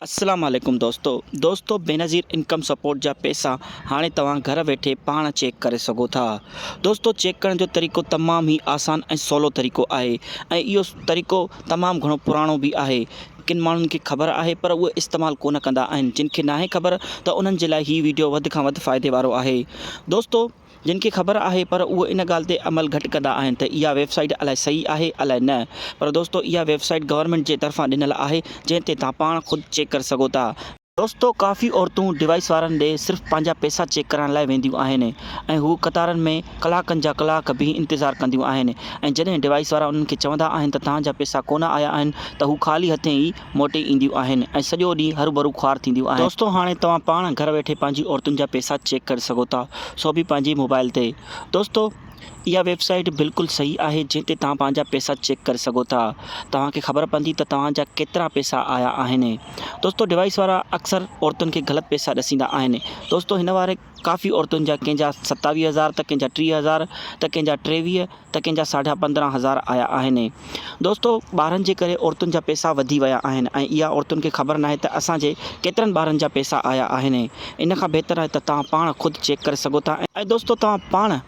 السلام عليڪم دوستو دوستو بينظير انڪم سپورٽ جا پيسا هاڻي توهان گهر ويٺي پاڻ چيڪ ڪري سگهو ٿا دوستو چيڪ ڪرڻ جو طريقو تمام ئي آسان ۽ سولو طريقو آهي ۽ اهو طريقو تمام گهڻو پراڻو به آهي ڪن ماڻهن کي خبر آهي پر اهي استعمال ڪونه ڪندا آهن جن کي ناهي خبر ته انهن جي لاء هي ويڊيو وڌ کان وڌ فائدي وارو آهي دوستو جن کي خبر آهي پر اهي ان ڳالهه تي عمل گهٽ ڪندا آهن ته اها ويب سائيٽ الائي صحيح آهي الائي نه پر دوستو اها ويب سائيٽ گورنمينٽ جي طرفان ڏنل آهي جنهن تي توهان پاڻ خود چيڪ ڪري سگهو ٿا. دوستو ڪافي عورتون ڊوائيس وارن ڏي صرف پنهنجا پئسا چيڪ ڪرائڻ لاء وينديون آهن ۽ هو قطارن ۾ ڪلاڪن جا ڪلاڪ بيهي انتظار ڪنديون آهن ۽ جڏهن ڊوائيس وارا انهن کي چوندا آهن ته توهان جا پئسا ڪونه آيا آهن ته هو خالي هٿين ئي موٽي اينديون آهن ۽ سڄو ڏينهن هروڀرو خوار ٿينديون آهن. دوستو هاڻي توهان پاڻ گهر ويٺي پنهنجي عورتن جا پئسا چيڪ ڪري سگهو ٿا سو به پنهنجي موبائل تي. دوستو اها ويب سائيٽ بلڪل صحيح آهي جنهن تي توهان پنهنجا پئسا چيڪ ڪري سگهو ٿا. توهان کي خبر پوندي ته توهان جا ڪيترا پئسا آيا آهن. دوستو ڊوائيس وارا اڪثر عورتن کي غلط پئسا ڏسيندا آهن. دوستو هن واري ڪافي عورتن جا ڪنهن جا 27 هزار ته ڪنهن جا 30 هزار ته ڪنهن جا 23 ته ڪنهن جا ساڍا 15 هزار آيا آهن. دوستو ٻارن جي ڪري عورتن جا پئسا وڌي ويا آهن ۽ اها عورتن کي خبر ناهي ته اسان جي ڪيترن ٻارن جا پئسا آيا آهن. ان کان بهتر آهي ته توهان پاڻ خود چيڪ ڪري سگهو ٿا ۽ دوستو توهان پاڻ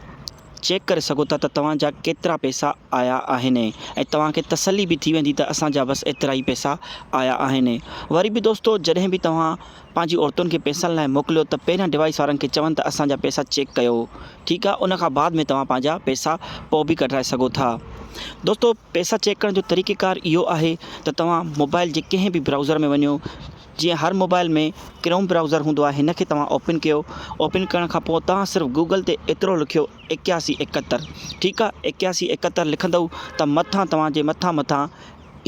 چيڪ ڪري سگهو ٿا ته توهان جا ڪيترا پئسا آيا آهن ۽ توهان کي تسلي به ٿي ويندي ته اسان جا بس ايترا ئي پئسا آيا آهن. وري به دوستو جڏهن به توهان پنهنجي عورتن کي پئسن لاء موڪليو ته پهريان ڊوائيس وارن کي چون ته اسان جا پئسا چيڪ ڪيو ٺيڪ آ ان کان بعد ۾ توهان پنهنجا پئسا پوء به ڪڍرائي سگهو ٿا دوستو پئسا چيڪ ڪرڻ جو طريقي ڪار اهو آهي ته توهان موبائل جي ڪنهن به برائوزر ۾ وڃو جيئن هر موبائل ۾ ڪروم برائوزر هوندو آهي هن کي توهان اوپن ڪيو اوپن ڪرڻ کان پوء توهان صرف گوگل تي ايترو لکيو 81 71 ٺيڪ آ 81 71 لکندو ته مٿان توهان جي مٿان مٿان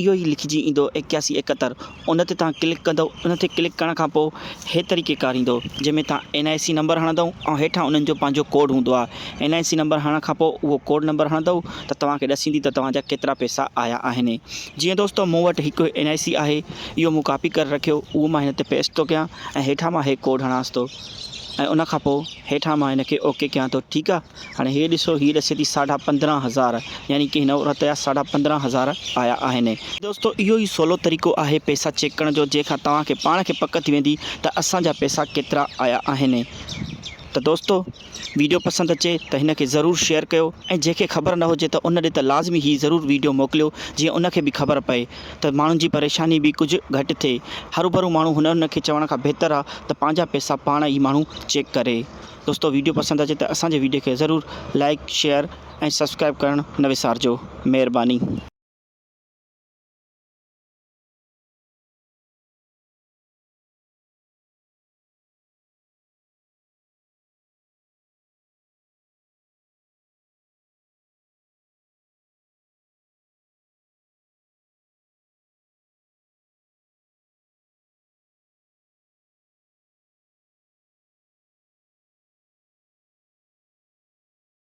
اهو ئي لکجي ايندو 81 71 ان تي توهان ڪلڪ ڪندو ان تي ڪلڪ ڪرڻ کان پوء هي طريقي ڪار ايندو جنهن ۾ توهان اين آء سي نمبر هڻندو ۽ هيٺان انهن جو پنهنجو ڪوڊ هوندو آهي اين آء سي نمبر هڻڻ کان پوء اهو ڪوڊ نمبر هڻندو ته توهان کي ڏسيندي ته توهان جا ڪيترا پئسا آيا آهن جيئن دوستو مون وٽ هڪ اين آء سي آهي اهو مون ڪاپي ڪري رکيو اهو مان هن تي پيسٽ ٿو ڪيان ۽ هيٺان مان هي ڪوڊ هڻانس ٿو ۽ ان کان پوء هيٺان مان هن کي اوڪي ڪيان ٿو ٺيڪ آهي هاڻي هي ڏسو هي ڏسي ٿي ساڍا 15 هزار يعني ڪي هن عورت جا ساڍا 15 هزار آيا آهن. دوستو اهو ئي سولو طريقو آهي پئسا چيڪ ڪرڻ جو جنهن کان توهان کي پاڻ کي پڪ ٿي ويندي ته اسان جا پئسا ڪيترا آيا آهن ته دوستو ويڊيو پسند اچي ته هن کي ضرور شيئر ڪيو ۽ جنهن کي خبر نه هجي ته ان ڏي ته لازمي هي ضرور ويڊيو موڪليو جيئن ان کي به خبر پئي ته ماڻهن جي پريشاني به ڪجهه گهٽ ٿئي هروڀرو ماڻهو هن هن کي چوڻ کان بهتر آ ته پنهنجا پئسا پاڻ ئي ماڻهو چيڪ ڪري. دوستو ويڊيو پسند اچي ته اسان جي ويڊيو کي ضرور لائيڪ شيئر ۽ سبسڪرائيب ڪرڻ نه وسارجو مهرباني.